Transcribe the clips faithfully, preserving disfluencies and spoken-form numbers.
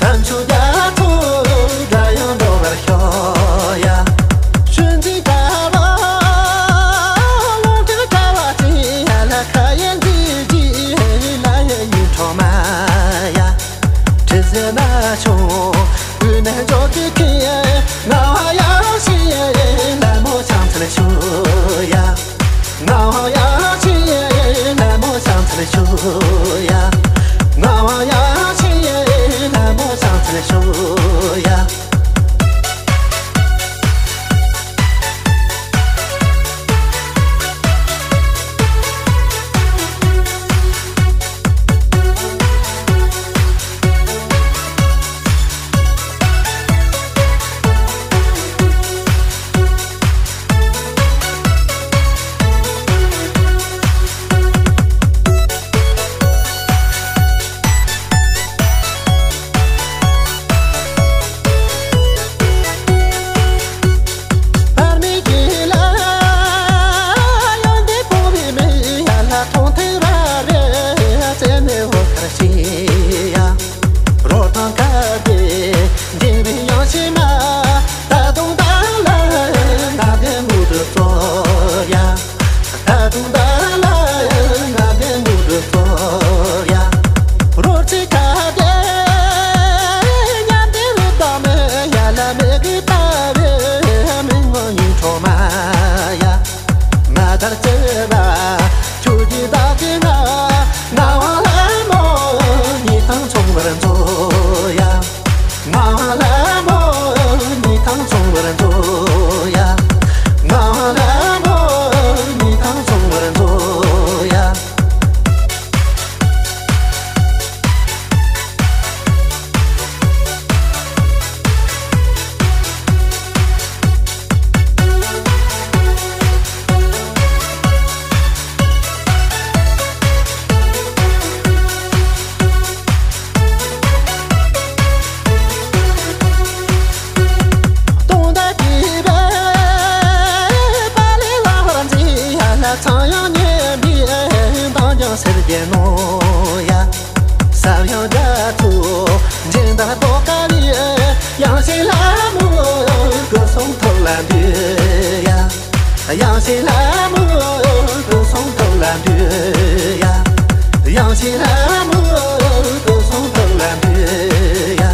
དམ་ཆོས་རྒྱ་མཚོ་སྒྲ་དབྱངས་སྒྲོག་པར་ཤོག་ཡ། ཆོས་འཛིན་དགའ་བ་ལུང་དྲུག་དགའ་བ་ཅན་ཡ་ལ་ཁ་ཡེ་འདི་ཇི་ལ་ཡེ་ཡུལ་འཕྲོག་མ་ཡ། དྲི་ཟའི་ན་ཆུང་དབུས་ན་འཇོག་གི་ཁྱི་ངག་དབང་ཡ་ཤི་ལ་མོ་ཆང་ཚལ་ཆུ་ཡ། ངག་དབང་ཡ་ཆེ་ལྷ་མོ་ཤང་ཚར་ཤོག་ཡ། ངག་དབང་ཡ་ཆེ་ལྷ་མོ་ཤང་ཚར་ཤོག་ཡ། རོ་དང་ཁ་བདེ་འདི་རིང་ཡང་ཕྱི་མ། ད་དུང་ད་ལ་ང་བདེ་མོ་དུ་ཚོར་ཡ། ད་དུང་ད་ལ་ང་བདེ་མོ་དུ་ཚོར་ཡ། རོ་ཚིག་ཁ་བདེ་མཉམ་བདེ་རུ་བདག་མེད་ཡ་ལ་མེད་གི་ད་བེ་མི་ངོ་ཡིན་འཕྲོག་མ་ཡ། མ་དར་ཅེ་བ་ཁྱོད་ཀྱི་བདག་གི་ང་ང་བ་ལ་མོ་ཉི་ཐང་མཚུངས་པར་མཛོ་ཡ། ང་ལ་མོ་ཉི་ཐང་མཚུངས་པར་མཛོ་ཡ། ང་ལ་མོ་ཉི་ཐང་མཚུངས་པར་མཛོ་ཡ། ཡང་ཤེས་ལྷ་མོ་སྐུ་གསུང་ཐུགས་ལ་འདུད་ཡ། ཡང་ཤེས་ལྷ་མོ་སྐུ་གསུང་ཐུགས་ལ་འདུད་ཡ། ཡང་ཤེས་ལྷ་མོ་སྐུ་གསུང་ཐུགས་ལ་འདུད་ཡ།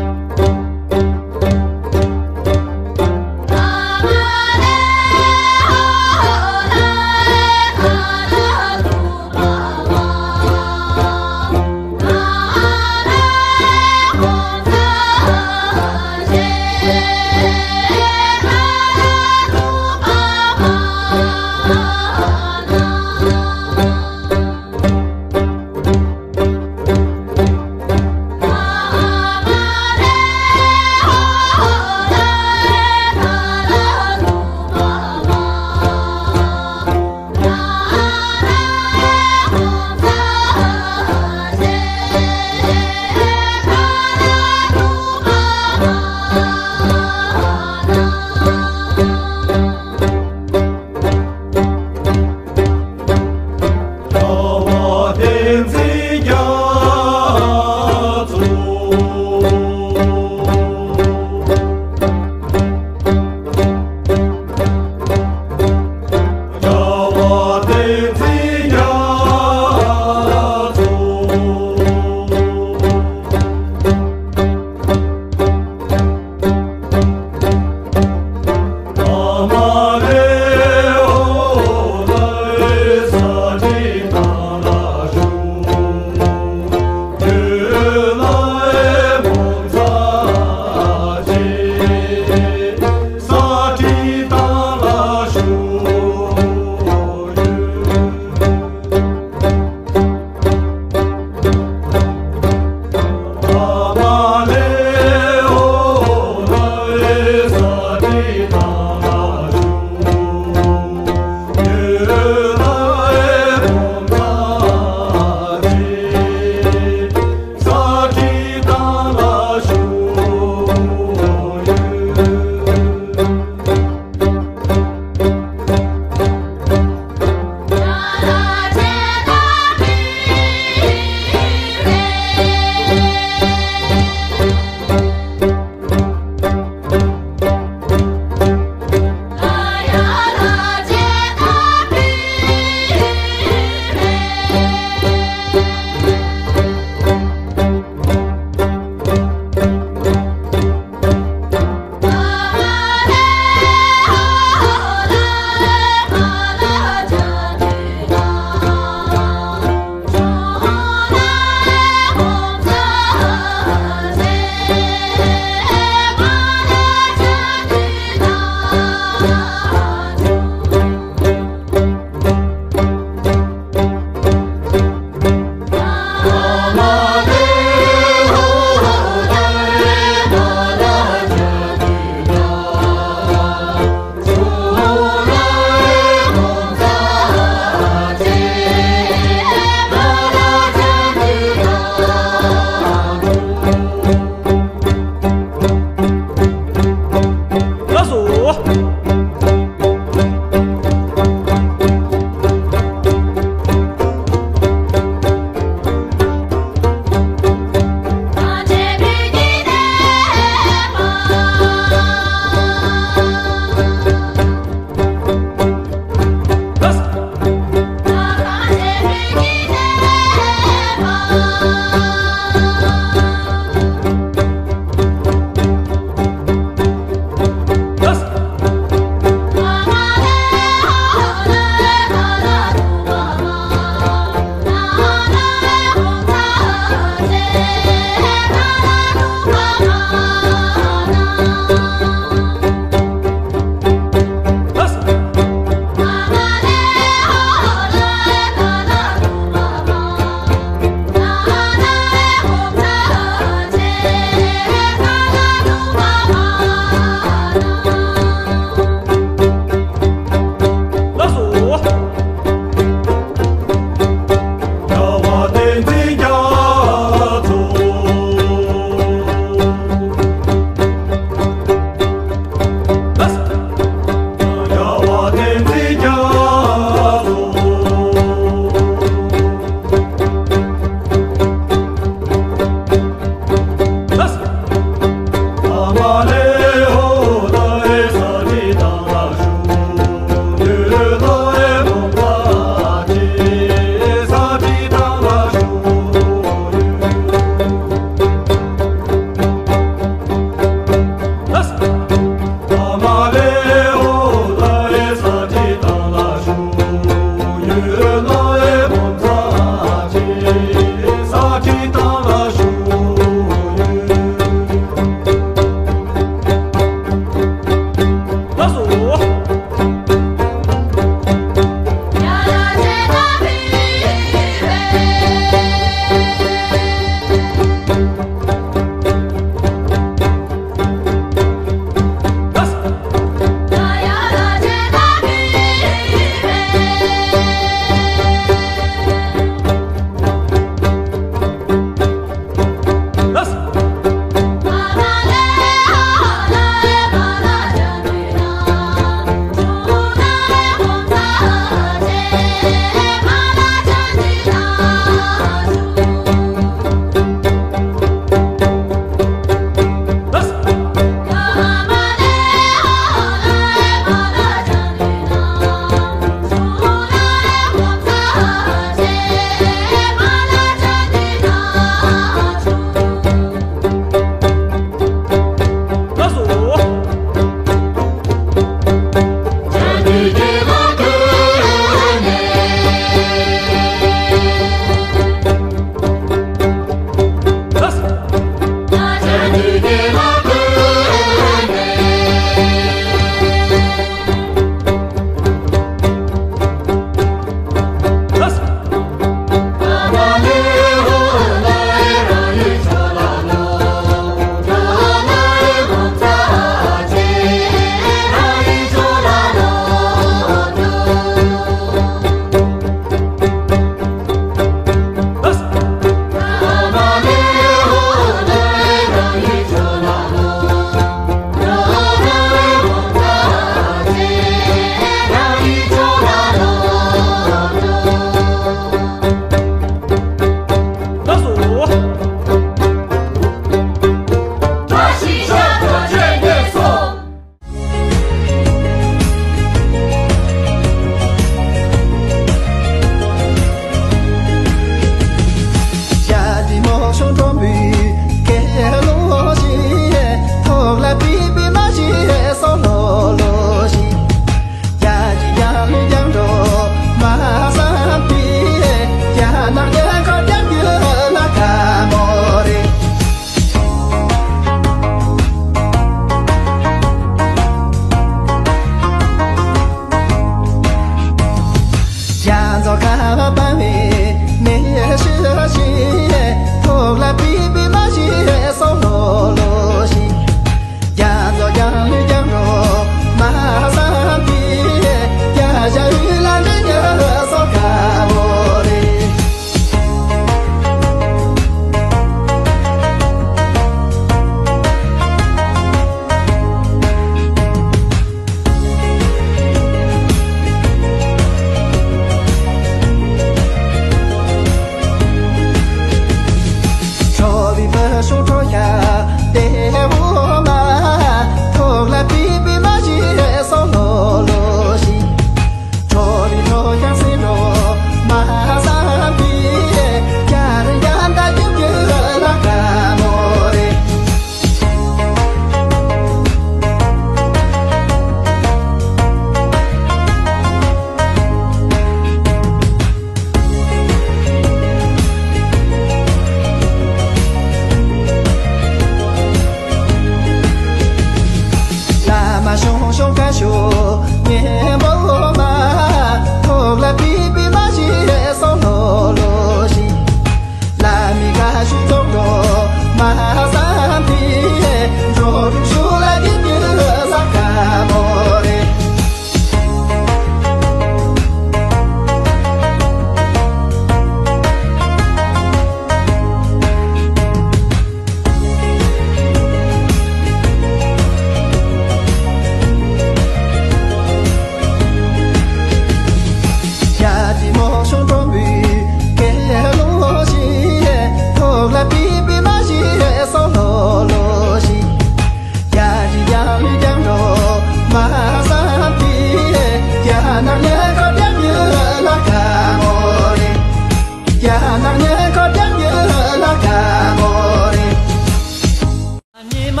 ཉི་མ་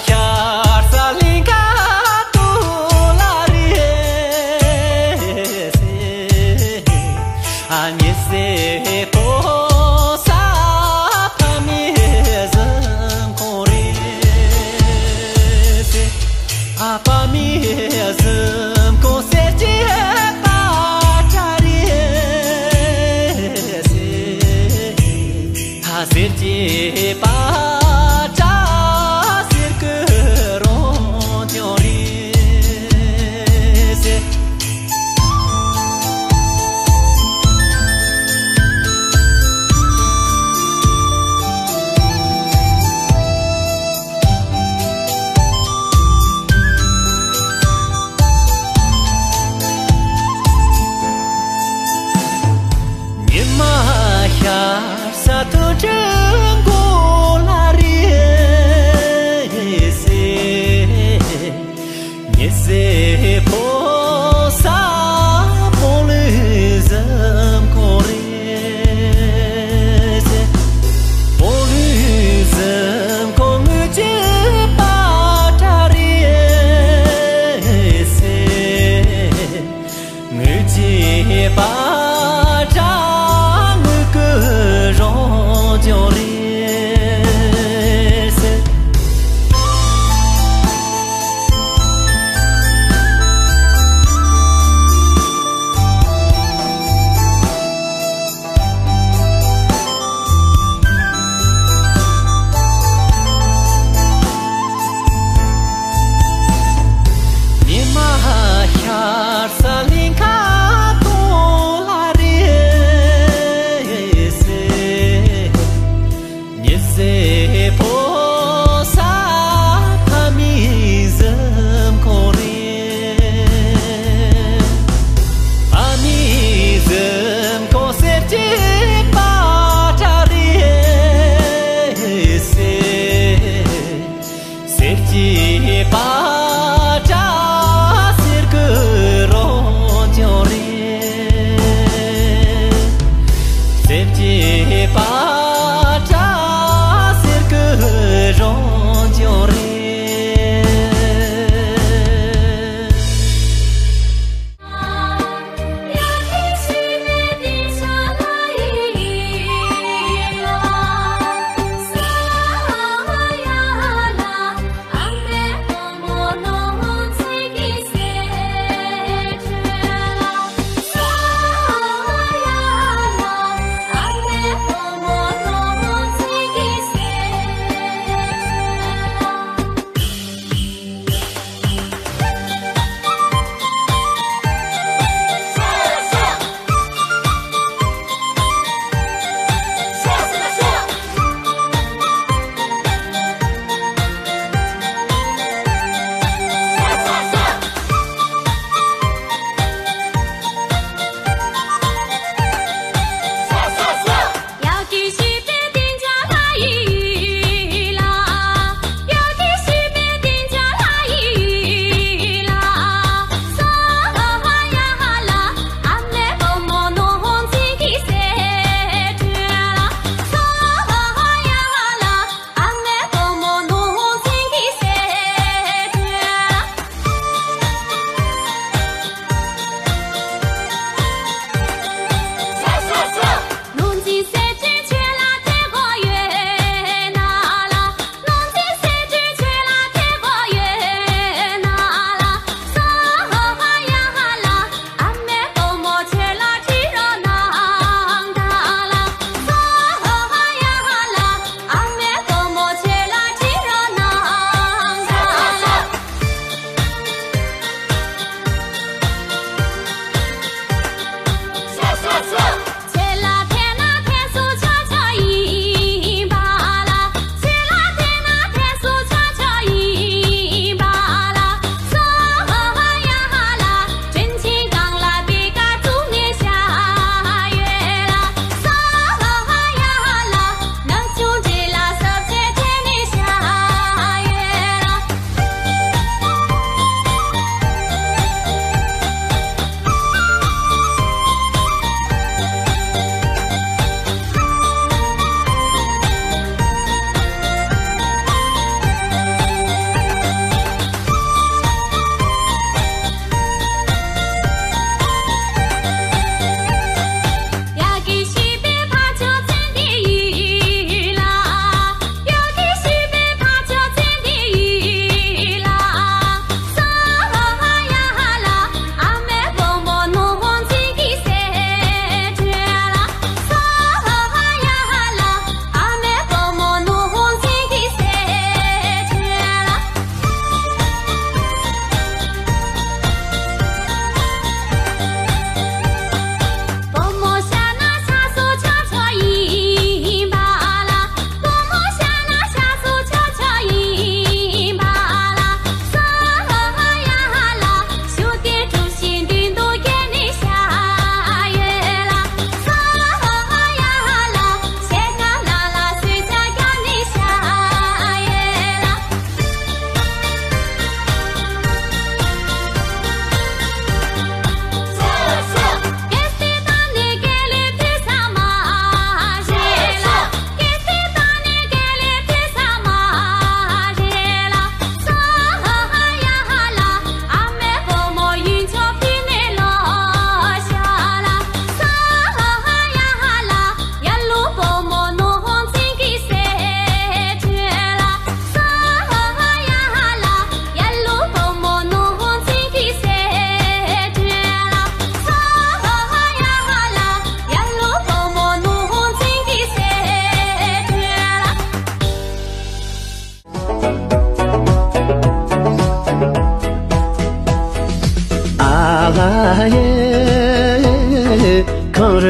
ཤར་ས་གླིང་ཁ་ཐུག་ལ་རེད་ཟེར། ཉི་ཟེར་ཕོ་ས་ཕ་མའི་གཟིམ་ཁང་རེད་ཟེར། ཨ་ཕ་མའི་གཟིམ་ཁང་གསེར་གྱི་པ་ཏྲ་རེད་ཟེར། ད་གསེར་གྱི་པ་ཏྲ་གསེར་གྱི་རང་བྱུང་རེད་ཟེར། ཉི་མ་ཤར་ས་དུས་དྲན་གོ་ལ་རེད་ཟེར། ཉི་ཟེར་ཕོ་ས་སྤོ་ལོའི་གཟིམ་ཁང་རེད་ཟེར། སྤོ་ལོའི་གཟིམ་ཁང་དངུལ་གྱི་པ་ཏྲ་རེད་ཟེར། དངུལ་གྱི་པ་ཏྲ་དངུལ་གྱི་རང་བྱུང་རེད་ཟེར། ཉི་མ་ཤར་ས་གླིང་ཁ་ཐུག་ལ་རེད་ཟེར། ཉི་ཟེར་ཕོ་ས་ཕ་མའི་གཟིམ་ཁང་རེད་ཟེར། ཕ་མའི་གཟིམ་ཁང་གསེར་གྱི་པ་ཏྲ་རེད་ཟེར། གསེར་གྱི་པ་ཏྲ་གསེར་གྱི་རང་བྱུང་རེད། གསེར་གྱི་པ་ཏྲ་གསེར་གྱི་རང་བྱུང་རེད།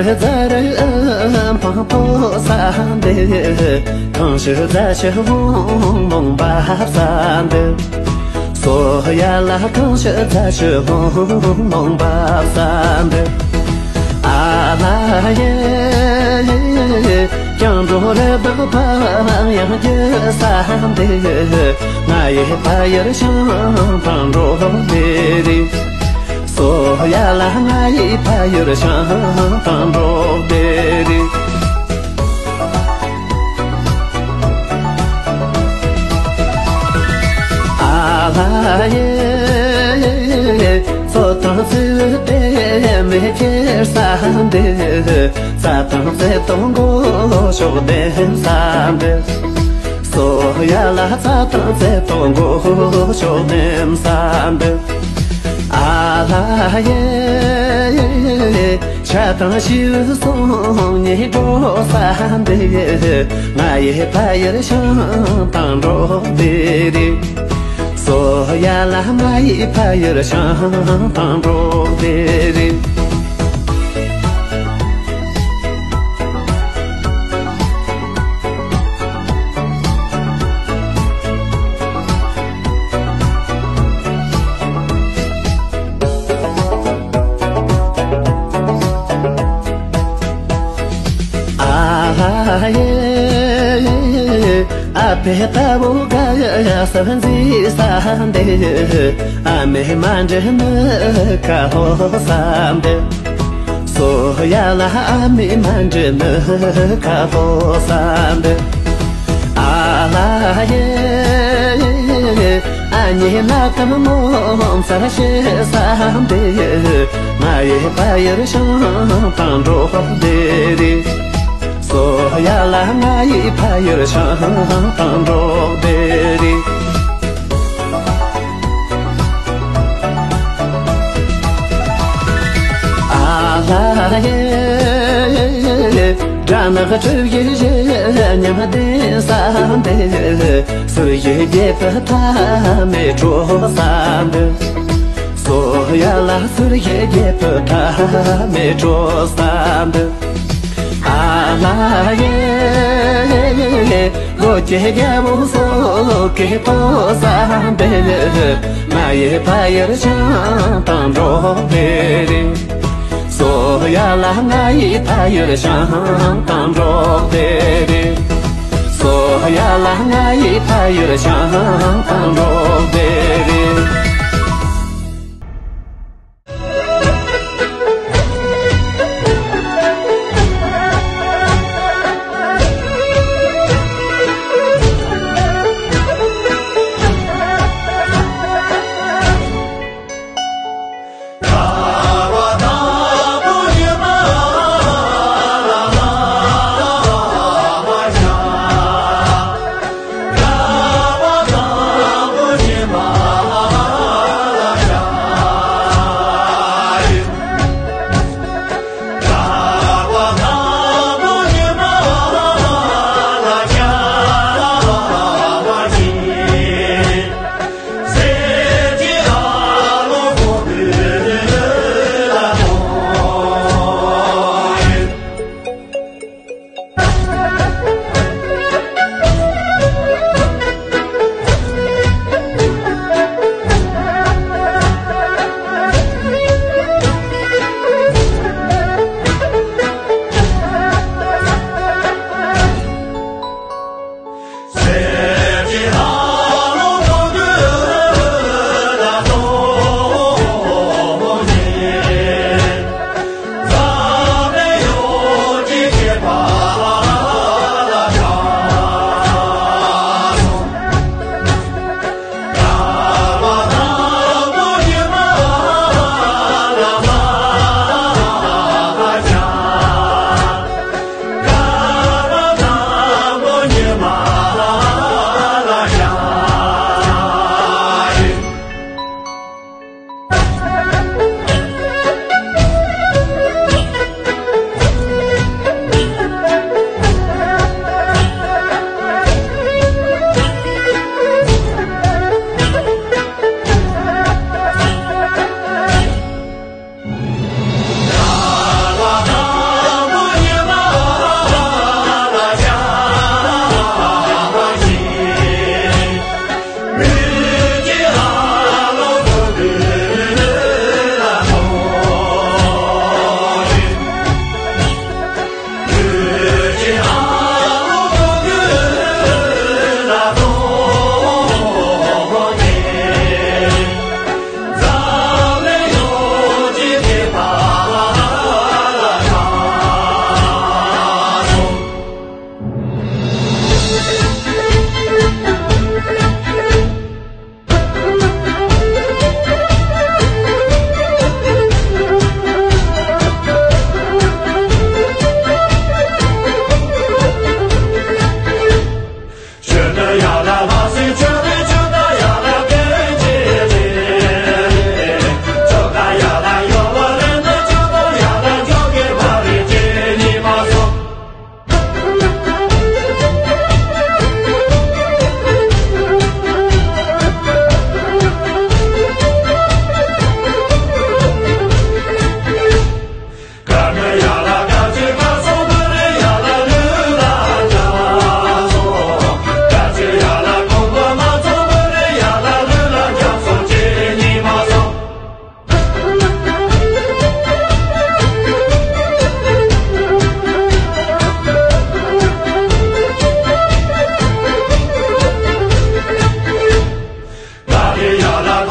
རྫ་རི་འཕང་མཐོ་ས་འདི། གངས་ཤུད་རྫ་ཆུ་ལྷུང་ལྷུང་འབབ་ས་འདི། སོ་ཡ་ལ་གངས་ཤུད་རྫ་ཆུ་ལྷུང་ལྷུང་འབབ་ས་འདི། ཨ་ལ་ཡེ། སྐྱེངས་འགྲོ་རི་དྭགས་ཕམ་ཡང་རྒྱུ་ས་འདི། ང་ཡི་ཕ་ཡུལ་བྱང་ཐང་འབྲོག་སྡེ་རེད། སོ་ཡ་ལ་ང་ཡི་ཕ་ཡུལ་བྱང་ཐང་འབྲོག་སྡེ་རེད། ཨ་ལ་ཡེ། མཚོ་དང་མཚེའུ་དེ་མེ་ཁྱེར་ས་འདི། རྩྭ་དང་རྩེ་དང་སྒོ་ཕྱོགས་ལྡན་ས་འདི། སོ་ཡ་ལ་རྩྭ་དང་རྩེ་དང་སྒོ་ཕྱོགས་ལྡན་ས་འདི། ཨ་ལ་ཡེ། བྱ་དང་བྱིའུ་ཟུང་གཉིས་འགྲོ་ས་འདི། ང་ཡི་ཕ་ཡུལ་བྱང་ཐང་འབྲོག་སྡེ་རེད། སོ་ཡ་ལ་ང་ཡི་ཕ་ཡུལ་བྱང་ཐང་འབྲོག་སྡེ་རེད། ཨ་ཧ་ཡེ། ཨ་ཕའི་ལྟ་བུ་དགའ་ཡ་ས་འཛིན་ས་འདི། ཨ་མའི་མ་འདྲེས་ནི་ཁ་ལྷོ་ས་འདི། སོ་ཡ་ལ་ཨ་མའི་མ་འདྲེས་ནི་ཁ་ལྷོ་ས་འདི། ཨ་ལ་ཡེ། ཨ་མྱེས་ལ་ཐམ་ངོ་མཚར་ཤེས་ས་འདི། ང་ཡི་ཕ་ཡུལ་བྱང་ཐང་འབྲོག་སྡེ་རེད། སོ་ཡ་ལ་ང་ཡི་ཕ་ཡུལ་བྱང་ཐང་འབྲོག་སྡེ་རེད། ཨ་ལ་ཡེ། སྦྲ་ནག་གྲུ་བཞི་ཉམས་ལྡན་ས་འདི། ཟུར་བཞི་རྒྱལ་པོ་མཐའ་མེད་འགྲོ་ས་འདི། སོ་ཡ་ལ་ཟུར་བཞི་རྒྱལ་པོ་མཐའ་མེད་འགྲོ་ས་འདི། ཨ་ལ་ཡེ། ལོ་བརྒྱད་རྒྱལ་པོ་སོ་སྐྱེས་ཐོབ་ས་འདི། ང་ཡི་ཕ་ཡུལ་བྱང་ཐང་འབྲོག་སྡེ་རེད། སོ་ཡ་ལ་ང་ཡི་ཕ་ཡུལ་བྱང་ཐང་འབྲོག་སྡེ་རེད། སོ་ཡ་ལ་ང་ཡི་ཕ་ཡུལ་བྱང་ཐང་འབྲོག་སྡེ་རེད། ལ་